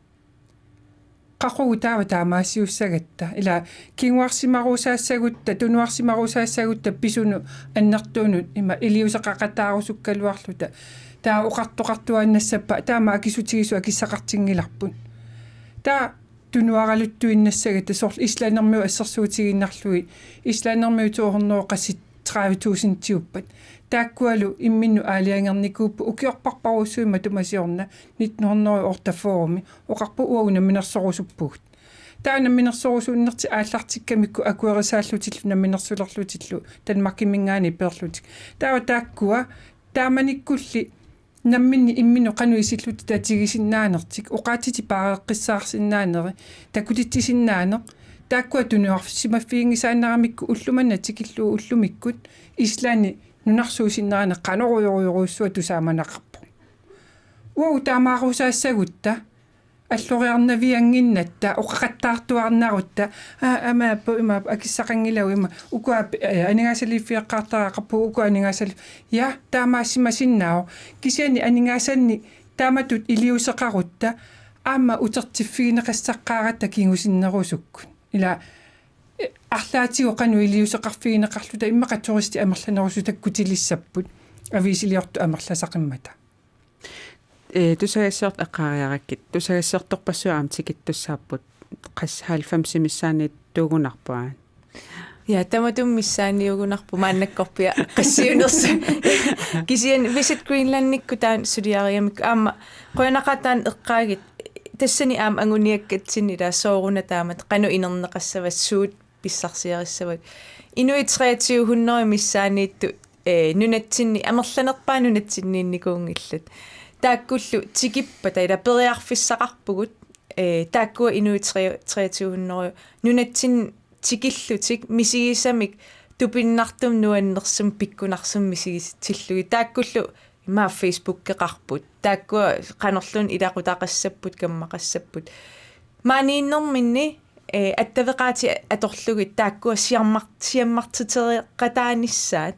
qaqugu taava taamaasiussagatta. Ila kinguarsimarusaassagutta, tunuarsimarusaassagutta pisunut annertuunut ima iliuuseqaqataarusukkaluarluta. Taava oqartoqartuaannassappat taama akisutigisut akissaqartinngilarput. Taava tunuaraluttuinnassagatta soorlu Islandermiut assersuutigiinnarlugit. Islandermiut to hundrede qassit tredive tusindiuppat. Taakkualu imminnut aalajangernikuupput ukiorparparujussuit matuma siorna nitten hundrede og otteogfyrre-mi oqarput uagut namminersorusuppugut. Taava namminersorusuunnertik aallartikkamikku akuerisaallutillu namminersulerlutillu Danmarkiminngaanniit peerlutik. Taava taakkua taamanikkulli namminneq imminnut qanoq isillutik tatigisinnaanertik, oqaatsitik paareqqissaarsinnaaneri, takutitsisinnaaneq, taakkua tunuarsimaffiginngisaannaramikku ulloq manna tikillugu ullumikkut Islandi nunarsuup sinnerani qanorujorujorujussuaq tusaamanaqarpoq. Uagut taamaarusaassagutta alloriarnaviannginnatta, oqaqattaartuaarnarutta, aa, aamma aappu ima akissaqanngilagut ima, ukua, eh, aningaasaliiffigeqqaartariaqarpugut, ukua aningaasaliif-, ja, taamaasimasinnaavoq. Kisianni aningaasannik taamatut iliuuseqarutta, aamma utertiffigineqassaqqaaratta kingusinnerusukkut. Ila, eh, arlaatigut qanoq iliuuseqarfigineqarluta immaqa turistit amerlanerusut takkutilissapput, aviisiliortut amerlasaqimmata. Ee, tusagassiortut eqqaariarakkit, tusagassiortorpassuit aamma tikittussaapput, qassit halvfemsit missaanniittuugunarput aamma. Ja, tamatuma missaanniugunarpoq maannakkorpiaq qassiunersoq. Kisianni Visit Greenlandikkut taanna suliarigamikku aamma qujanaqaaq taanna eqqaagit, tassani aamma anguniakkatsinni ila sooruna taamatut qanoq inerneqassava, suut pissarsiarissavagut. Inuit treogtyve hundrede missaanniittut, eh, nunatsinni, amerlanerpaat nunatsinniinnikuunngillat. Taakkullu tikippata ila periarfissaqarpugut, eh, taakkua inuit tre-, treogtyve hundrede nunatsinni tikillutik misigisamik tupinnartumik nuannersumik pikkunarsumik misigitillugit. Taakkullu ima Facebookeqarput. Taakkua qanorluunniit ilaqutaqassapput, kammaqassapput. Maaniinnerminni, eh, attaveqaatit atorlugit taakkua siammar-, siammartitereqataanissaat,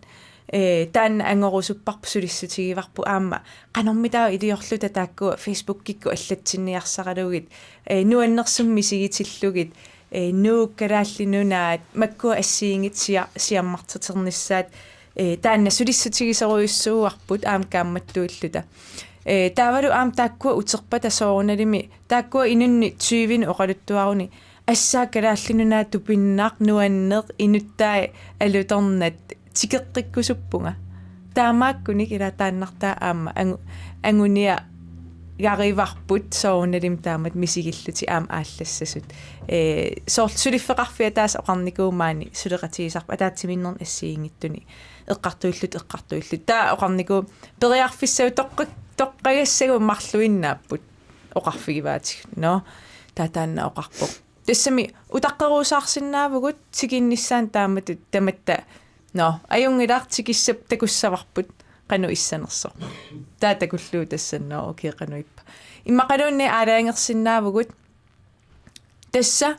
eh, taanna angorusupparput, sulissutigivarput aamma. Qanormitaava iliorluta taakkua Facebookikkut allatsinniarsaralugit, eh, nuannersumik misigitillugit, eh, Nuuk, Kalaallit Nunaat, makkua assigiinngitsut sia-, siammartiternissaat, eh, taanna sulissutigisorujussuuarput aamma kaammattuilluta. Eh, taavalu aamma taakkua uterpata soorunalimi, taakkua inunnik tyvenik oqaluttuaruni, assaat Kalaallit Nunaat tupinnaq, nuanneq, inuttai alutornat, tikeqqikkusuppunga. Taamaakkunik ila taannartaa aamma angu-, anguniagarivarput soorunalimi taamatut misigillutik aamma aallassasut. Eh, soorlu suliffeqarfiup ataaseq oqarnikuuvoq maani suleqatigisarput ataatsimiinnernik assigiinngitsunik eqqartuillutik, eqqartuillutik. Taava oqarnikuuvoq periarfissavut toqqa-, toqqagassagut marluinnaapput oqarfigivaatigut. Nå, taava taanna oqarpoq. Tassami utaqqerusaarsinnaavugut tikinnissaannut taamatut tamatta. Nå, ajunngilaq, tikissap takussavarput qanoq issanersoq. Taava takullugu tassani, nå, okay, qanoq ippa. Immaqaluunniit aalajangersinnaavugut. Tassa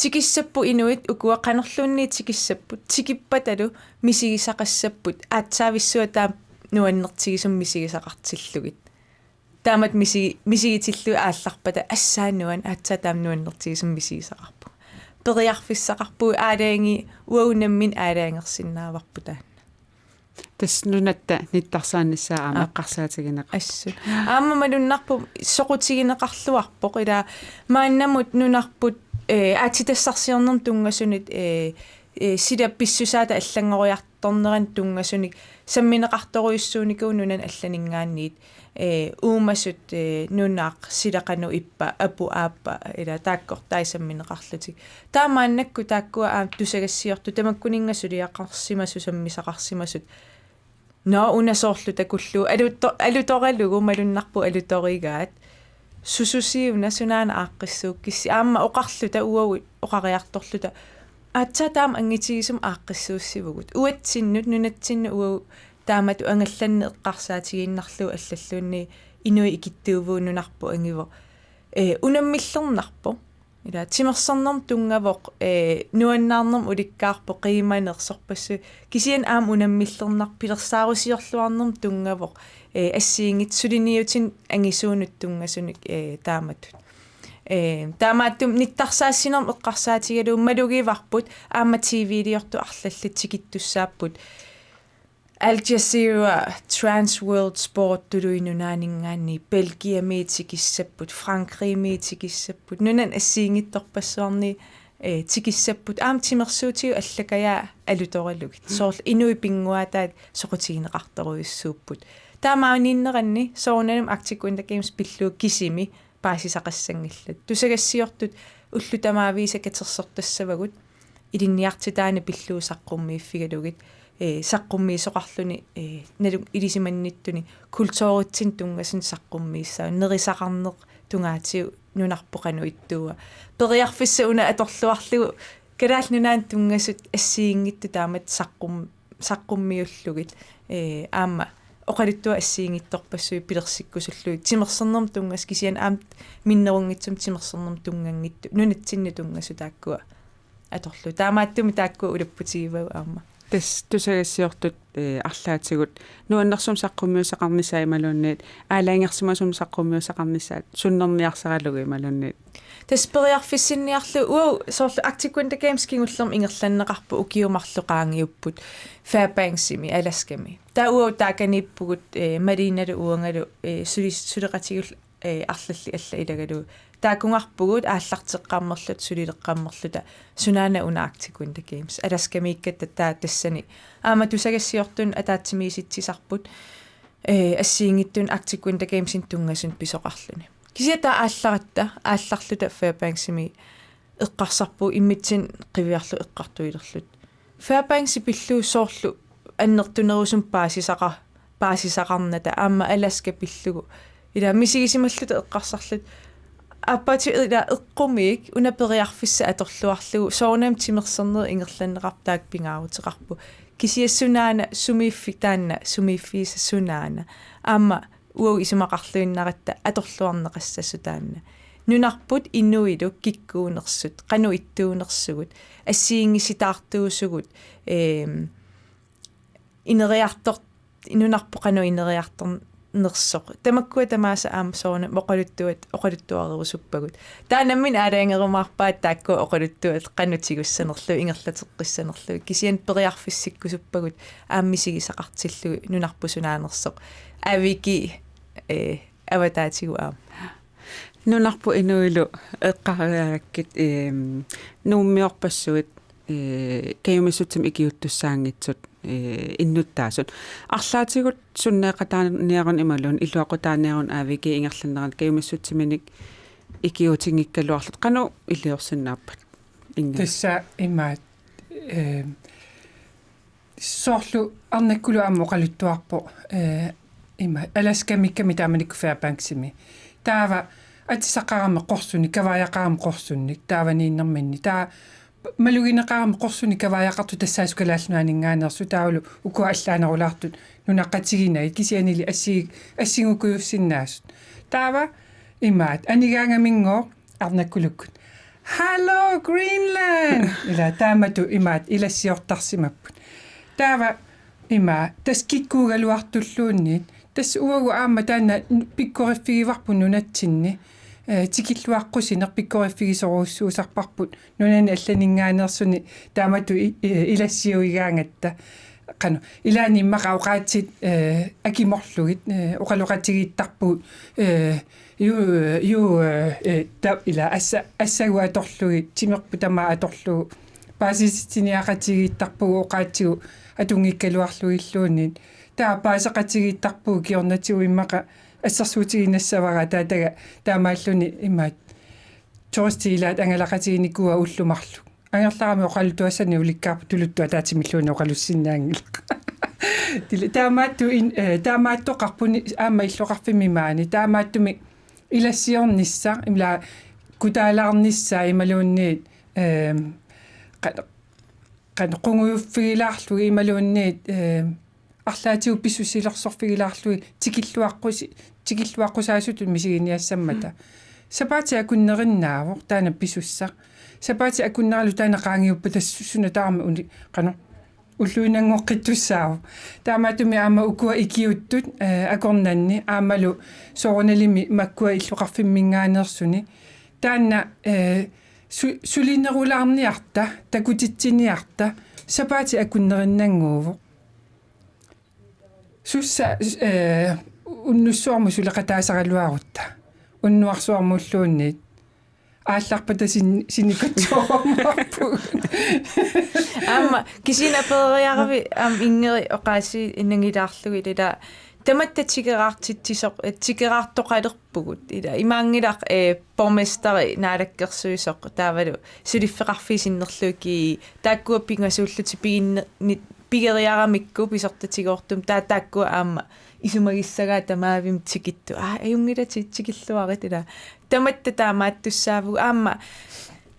tikissapput inuit ukua qanorluunniit tikissapput, tikippatalu misigisaqassapput, aatsaavissuaq taama nuannertigisumik misigisaqartillugit. Taamatut misi-, misigitillugit aallarpata assaat nuann-, aatsaat taama nuannertigisumik misigisaqarpunga. Periarfissaqarpugut, aalajangi-, uagut nammineq aalajangersinnaavarput taanna. Tassa nunatta nittarsaannissaa aamma Aap. eqqarsaatigineqarpoq. Assut. Aamma malunnarpoq soqutigineqarluarpoq, ila maannamut nunarput, eh, aatsitassarsiornermut tunngasunut, eh, eh, sila pissusaata allanngoriartorneranut tunngasunik sammineqartorujussuunikuuvoq nunanut allaninngaanniit, eh, uumasut, eh, nunaq, sila qanoq ippa, apu aappa, ila taakkortai sammineqarlutik. Taava maannakkut taakkua aamma tusagassiortut tamakkuninnga suliaqarsimasut, sammisaqarsimasut. Nå, una soorlu takullugu, aluto-, alutoralugu malunnarpoq alutorigaat. Sususiuna, sunaana aaqqissuukkissi? Aamma oqarluta uagut oqariartorluta, aatsaat taama anngitigisumik aaqqissuussivugut. Uatsinnut, nunatsinnut uagut taamatut angallanneq eqqarsaatigiinnarlugu allalluunniit inuit ikittuuvugut, nunarput angivoq. Eh, unammillernarpoq. Ila timersornermut tunngavoq, eh, nuannaarnermut ulikkaarpoq, qiimaneq, sorpassuit. Kisianni aamma unammillernarpoq, pilersaarusiorluarnermut tunngavoq, eh, assigiinngitsut suliniutinik angisuunut tunngasunik, eh, taamatut. Ee, taamaattumik nittarsaassinermut eqqarsaatigalugu malugivarput aamma T V-liortut arlallit tikittussaapput. Al Jazeera, Trans World Sport tuluit nunaanninngaanniit, Belgiami tikissapput, Frankrigimi tikissapput, nunani assigiinngitsorpassuarni, eh, tikissapput, aamma timersuutigut allakajaat alutoralugit. Soorlu inuit pinnguaataat soqutigineqartorujussuupput. Taamaaniinneranni soorunami Arctic Winter Games pillugu kisimi paasisaqassanngillat. Tusagassiortut ullut tamaaviisa katersortassavagut ilinniartitaaneq pillugu saqqummiiffigalugit, ee, saqqummiisoqarluni, ee, naluk ilisimannittuni kulturitsinnut tunngasunut saqqummiissaaq, nerisaqarneq tungaatigut nunarput qanoq ittuua. Periarfissaq una atorluarlugu Kalaallit Nunaannut tunngasut assigiinngitsut taamatut saqqum-, saqqummiullugit, ee, aamma oqaluttuat assigiinngitsorpassuit pilersikkusullugit timersornermut tunngasut, kisianni aamma minnerunngitsumik timersornermut tunnganngitsut, nunatsinnut tunngasut taakkua atorlugit. Taamaattumik taakkua ulapputigivavut aamma. Tassa tusagassiortut, eh, arlaatigut nuannersumik saqqummiussaqarnissaat imaluunniit aalajangersimasumik saqqummiussaqarnissaat sunnerniarsaralugu imaluunniit. Tassa periarfissinniarlugu uagut soorlu Arctic Winter Games kingullermik ingerlanneqarpoq, ukiut marluk qaangiupput, Fairbanksimi, Alaskami. Taava uagut taakaniippugut, eh, Malinalu uangalu, eh, sulis-, suleqatigiillu, eh, arlallit allat ilagalugu. Taakkunngarpugut aallarteqqammerluta, sulileqqammerluta, sunaana una Arctic Winter Games. Alaskamiikkatta taava tassani aamma tusagassiortunut ataatsimiisitsisarput, eh, assigiinngitsunut Arctic Winter Gamesinik tunngasunut pisoqarluni. Kisianni taava aallaratta, aallarluta Fairbanksimi eqqarsarpugut immitsinnut qiviarluta eqqartuilerluta. Fairbanksi pillugu soorlu annertunerusumik paasisaqa-, paasisaqarnata aamma Alaska pillugu. Ila misigisimalluta eqqarsarluta. Aappaatigullu ila eqqumiik una periarfissaq atorluarlugu soorunami timersornerup ingerlanneqarpoq, taakku pingaaruteqarput. Kisianni sunaana sumiiffik taanna, sumiiffiisa sunaana. Aamma uagut isumaqarluinnaratta atorluarneqassasoq taanna. Nunarput inuilu kikkuunersut, qanoq ittuunersugut, assigiinngisitaartuusugut, eem, ineriartor-, nunarput qanoq ineriartornersoq. Tamakkua tamaasa aamma soorunami oqaluttuat, oqaluttuarerusuppagut. Taanna nammineq aalajangerumaarpaat taakkua oqaluttuat qanoq tigussanerlugit, ingerlateqqissanerlugit. Kisianni periarfissikkusuppagut aamma misigisaqartillugit nunarput sunaanersoq. Aviki, eh, avataatigut aamma. Nunarput inuilu eqqariarakkit, eem, Nuummiorpassuit, ee, kajumissutsimik ikiuuttussaanngitsut, ee, innuttaasut. Arlaatigut sunneeqataaniaruni imaluunniit iluaqutaaniaruni A V G ingerlanneranni kajumissutsiminik ikiuutinngikkaluarlutit qanoq iliorsinnaappat? Inga. Tassa imaat, eem, soorlu Arnakkuluk aamma oqaluttuarpoq, eh, ima, Alaskamiikkami taamanikkut Fairbanksimi. Taava atisaqarami qorsunnik, kavaajaqarami qorsunnik, taavaniinnerminni. Taava malugineqarami qorsunnik kavaajaqartut tassaasoq Kalaallit Nunaanninngaanneersut, taavalu ukua allaanerulaartut nunaqqatiginagit, kisiannili assi-, assingukujussinnaasut. Taava imaat, anigaangaminngooq Arnakkulukkut: "Hello, Greenland!" Ila taamatut imaat ilassiortarsimapput. Taava ima, tassa kikkuugaluartulluunniit. Tassa uagut aamma taanna pikkoriffigivarput nunatsinni. Eh, tikilluaqqusineq pikkoriffigisorujussuusarparput nunani allaninngaanneersuni taamatut i-, i-, ilassiuigaangatta. Qanoq, ilaanni immaqa oqaatsit, eh, akimorlugit, eh, oqaloqatigiittarpugut, eh, ju-, ju-, eh, eh, ta-, ila assa-, assagut atorlugit, timerput tamaat atorlugu, paasisitsiniaqatigiittarpugut oqaatsigut atunngikkaluarlugilluunniit. Taava paaseqatigiittarpugut, kingornatigut immaqa assersuutiginnassavara, taataga taamaalluni imaat turistit ilaat angalaqatiginikuuaat ullut marluk. Angerlarami oqaluttuassanik ulikkaarput, tuluttut ataatsimilluunniit oqalussinnaanngilaq. Tili-, taamaattu in-, eh, taamaattoqarpuni aamma illoqarfimmi maani. Taamaattumik ilassiornissaq, ila kutaalaarnissaq imaluunniit, ehm, qa-, qanoq qungujuffigilaarlugit imaluunniit, ehm, arlaatigut pisussilersorfigilaarlugit tikilluaqqusi-, tikilluaqqusaasutut misiginiassammata. Mm. Sapaatip akunnerinnaavoq taanna pisussaq. Sapaatip akunneralu taanna qaangiuppata su-, suna tamarmi uni-, qanoq, ulluinnanngoqqittussaavoq. Taamaattumik aamma ukua ikiuuttut, eh, akornanni aammalu soorunalimi makkua illoqarfimminngaanneersuni Taanna, eh, su-, sulinerulaarniarta, takutitsiniarta, sapaatip akunnerinnannguuvoq. Sussa, eh, unnussuarmut suleqataasaraluarutta. Unnuarsuarmulluunniit. Aallarpata sin-, sinikatsuarmaarpugut. Aamma, kisianni apereeriaravit, aamma Ingeri oqaasii nangilaarlugit, ila tamatta tikeraartitsisoq, eh, tikeraartoqalerpugut. Ila imaanngilaq, eh, borgmesteri naalakkersuisoq taavalu suliffeqarfiit sinnerlugit, taakkua pingasuullutik piginni-, ni-, pigeriaramikku pisortatigoortumik, taava taakkua aamma isumagissagaat tamaavimmi tikittut. Aa, ajunngilaq ti-, tikilluarit, ila. Tamatta taamaattussaavugut aamma,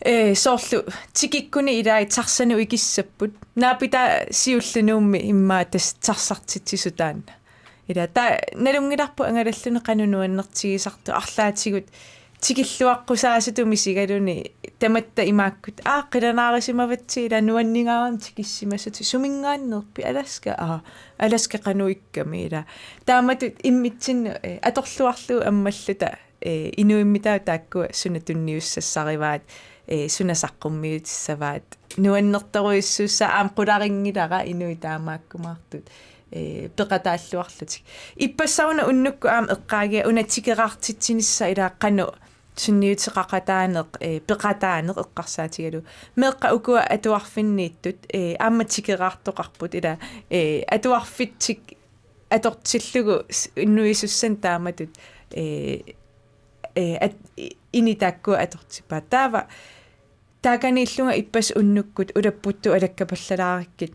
eh, soorlu tikikkuni ilaat taxanut ikissapput. Naapitaaq siulleq Nuummi immaqa tassa taxartitsisut taanna. Ila taava nalunngilarput angalalluni qanoq nuannertigisartoq, arlaatigut tikilluaqqusaasutut misigaluni tamatta imaakkut: Aa, qilanaarisimavatsigit, ila nuanningaarami tikissimasutit. Suminngaanneerpit? Alaska? Aa, Alaska qanoq ikkami, ila. Taamatut immitsinnut, eh, atorluarlugu ammalluta, eh, inuimmi taava taakkua suna tunniussassarivaat, eh, suna saqqummiutissavaat. Nuannertorujussuussaaq, aamma qularinngilara inuit taamaakkumaartut, eh, peqataalluarlutik. Ippassaq una unnukkut aamma eqqaagiga una tikeraartitsinissaq, ila qanoq sunniuteqaqataaneq, eh, peqataaneq eqqarsaatigalugu. Meeqqat ukua atuarfinniittut, eh, aamma tikeraartoqarput, ila, eh, atuarfitsik atortillugu s-, nuisussanik taamatut, eh, eh, at-, i-, ini taakkua atortippaat. Taava taakaniillunga ippassaq unnukkut ulapputtut alakkapallalaarikkit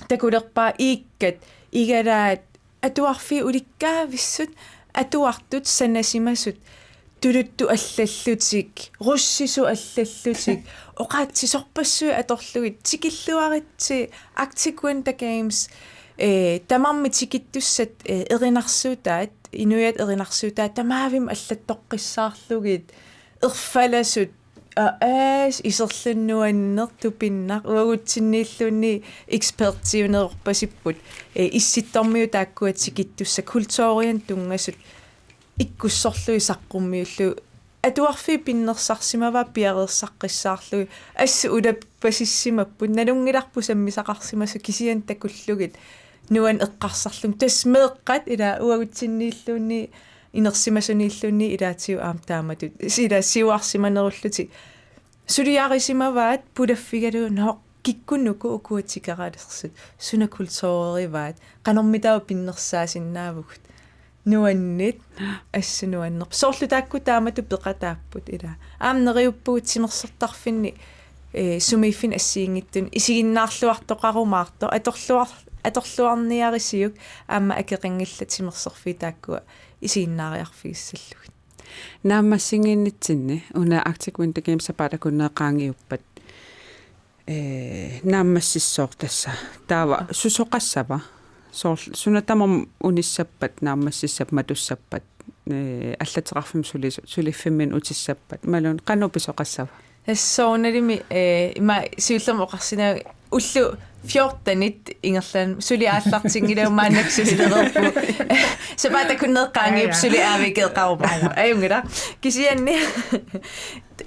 takulerpaat iikkat, igalaat, atuarfiit ulikkaavissut, atuartut sanasimasut, tuluttut allallutik, russisut allallutik, oqaatsisorpassuit atorlugit, tikilluaritsi Arctic Winter Games, eh, tamarmik tikittussat, eh, erinarsuutaat, inuiaat erinarsuutaat, tamaavimmi allattoqqissaarlugit, erfalasut, aa, aas, iserlunnuannertupinnaq, uagutsinniilluunniit ekspertiunerorpasipput, eh, Issittormiut taakkua tikittussat, kulturianut tunngasut, ikkussorlugit saqqummiullugit, atuarfiit pinnersarsimavaat piareersaqqissaarlugit, assut ulappasissimapput, nalunngilarput sammisaqarsimasut kisianni takullugit, nuanneq eqqarsarlugit, tassa meeqqat, ila, uagutsinniilluunniit, inersimasuniilluunniit ilaatigut aamma taamatut, ila, siuarsimanerullutik suliarisimavaat pulaffigalugu, nå, kikkuuku ukua tikeraalersut, suna kulturerivaat, qanormitaava pinnersaasinnaavugut. Nuanneq, assut nuannerpoq. Soorlu taakku taamatut peqataapput, ila. Aamma neriuppugut timersortarfinni, eh, sumiiffinni assigiinngitsunni isiginnaarluartoqarumaartoq, atorluar-, atorluarniarisiuk, aamma akeqanngillat timersorfiit taakkua isiginnaariarfigissallugit. Naammassinnginnitsinni una Arctic Winter Games sapaatip akunneri qaangiuppat, eh, naammassissaaq tassa. Taava susoqassava? Soorl-, suna tamarmi unissappat, naammassissappat, matussappat, eh, allateqarfimmi sulis-, suliffimminni utissappat. Imaluunniit qanoq pisoqassava? Tassa soorunalimi, eh, ima siullermik oqarsinnaavunga ullut fjortenit ingerlaannaq suli aallartinngilagut, maannakkut sulilereerpugut. Sapaatip akunneri qaangiuppata suli A V G-eqarumaarpugut. Ajunngilaq. Kisianni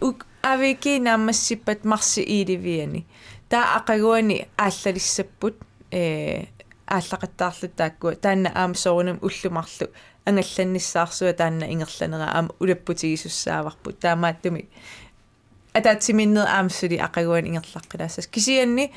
uk-, A V G naammassippat marsip elleve-ani. Taava aqaguani aallalissapput, eh, aallaqattaarluta taakkua. Taanna aamma soorunami ullut marluk angallannissaarsuaq taanna ingerlanera aamma ulapputigisussaavarput. Taamaattumik ataatsimiinnerit aamma suli aqaguani ingerlaqqilaassasut. Kisianni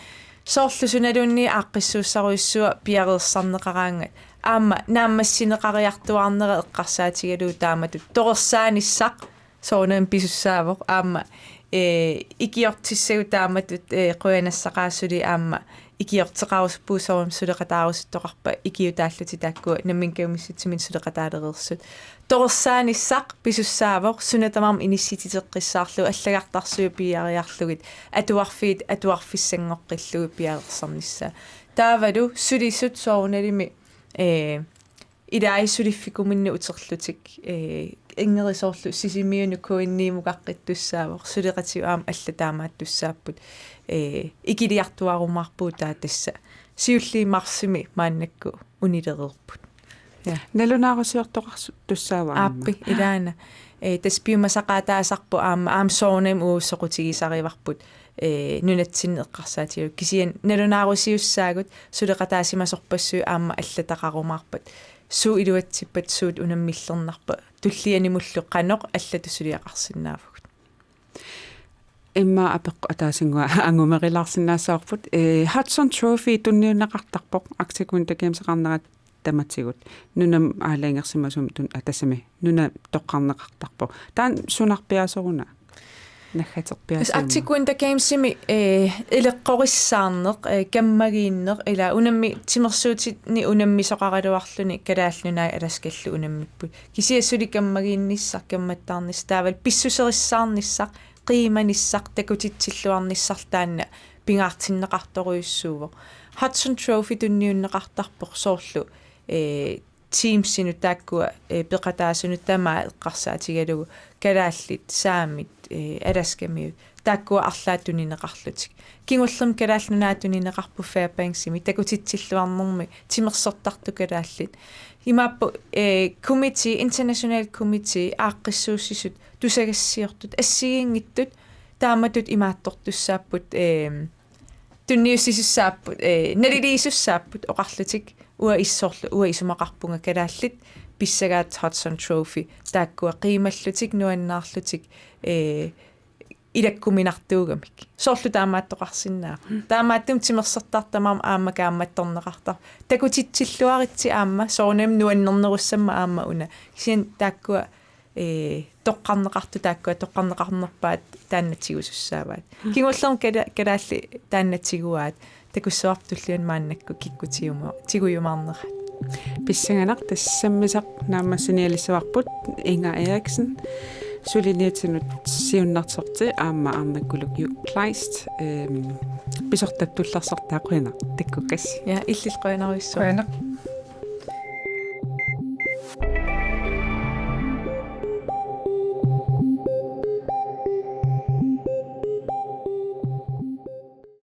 soorlu sunaluunniit aaqqissuussarujussuaq piareersarneqaraangat. Aamma naammassineqariartuaarnera eqqarsaatigalugu taamatut torersaanissaq soorunami pisussaavoq. Aamma, eh, ikiortissagut taamatut, eh, qujanassaqaaq suli aamma ikiorteqarusuppugut soorunami suleqataarusuttoqarpat ikiutaallutik taakkua nammineq kajumissutsiminnik suleqataalereersut. Torersaanissaq pisussaavoq, suna tamarmi inissititeqqissaarlugu, allagartarsuit piiariarlugit, atuarfiit atuarfissanngoqqillugit piareersarnissaat. Taavalu sulisut soorunalimi, eh, ilai suliffikuminni uterlutik, eh, Ingeri soorlu Sisimiunut K N I-mukaqqittussaavoq, suleqatigut aamma allat taamaattussaapput, eh, ikiliartuarumaarpugut taava tassa. Siulliit marsimi maannakkut unilereerput. Ja. Nalunaarusiortoqartussaava aamma? Aappi, ilaana. Ee, tassa piumasaqaataasarpoq aamma, aamma soorunami uagut soqutigisarivarput, ee, nunatsinni eqqarsaatigalugu. Kisianni nalunaarusiussaagut suleqataasimasorpassuit aamma allataqarumaarpat. Suut iluatsippat, suut unammillernarpat. Tullianimullu qanoq allatut suliaqarsinnaavugut. Immaqa apeqqut ataasinnguaq angumerilaarsinnaassavarput. Ee, Hudson Trophy tunniunneqartarpoq Arctic Winter Gameseqarnerat tamatigut. Nunap aalajangersimasumik tun-, aa, tassami. Nuna toqqarneqartarpoq. Taanna sunarpiaasoruna? Naggaterpiaasoruna? Tassa Arctic Winter Gamesimi, ee, ileqqorissaarneq, ee, kammagiinneq, ila unammi-, timersuutinni unammisoqaraluarluni Kalaallit Nunaat Alaskallu unammipput. Kisianni suli kammagiinnissaq, kammattaarnissaq, taavalu pissuserissaarnissaq, qiimanissaq, takutitsilluarnissarlu taanna pingaartinneqartorujussuuvoq. Hudson Trophy tunniunneqartarpoq soorlu, ee, Teamsinut taakkua, ee, peqataasunut tamaat eqqarsaatigalugu kalaallit, saamit, ee, Alaskamiut, taakkua arlaat tunineqarlutik. Kingullermik Kalaallit Nunaat tunineqarpoq Fairbanksimi, takutitsilluarnermi timersortartut kalaallit. Imaappoq, ee, committee, international committee, aaqqissuussisut, tusagassiortut, assigiinngitsut, taamatut imaattortussaapput, ee, tunniussisussaapput, ee, naliliisussaapput oqarlutik, uanga issorlu, uanga isumaqarpunga kalaallit pissagaat Hudson Trophy, taakkua qiimallutik, nuannaarlutik, ee, ilakkuminartuugamik. Soorlu taamaattoqarsinnaavoq. Mm. Taamaattumik timersortartut tamaasa aamma kaammattorneqartarput. Takutitsilluaritsi aamma, soorunami nuannernerussammat aamma una. Kisianni taakkua, ee, toqqarneqartut taakkua, toqqarneqarnerpaat taanna tigusussaavaat. Mm. Kingullermik kala-, kalaallit taanna tiguaat. Takussavarput tulliani maannakkut kikkut tiguma-, tigujumaarnerat. Pissanganaq, tassa sammisaq naammassinialissavarput Inger Eriksen, suliniutinut siunnersorti aamma Arnakkuluk Kleist, ehm, pisortap tullersartaa, qujanaq takkukassi. Ja, illit qujanarsuaq. Qujanaq.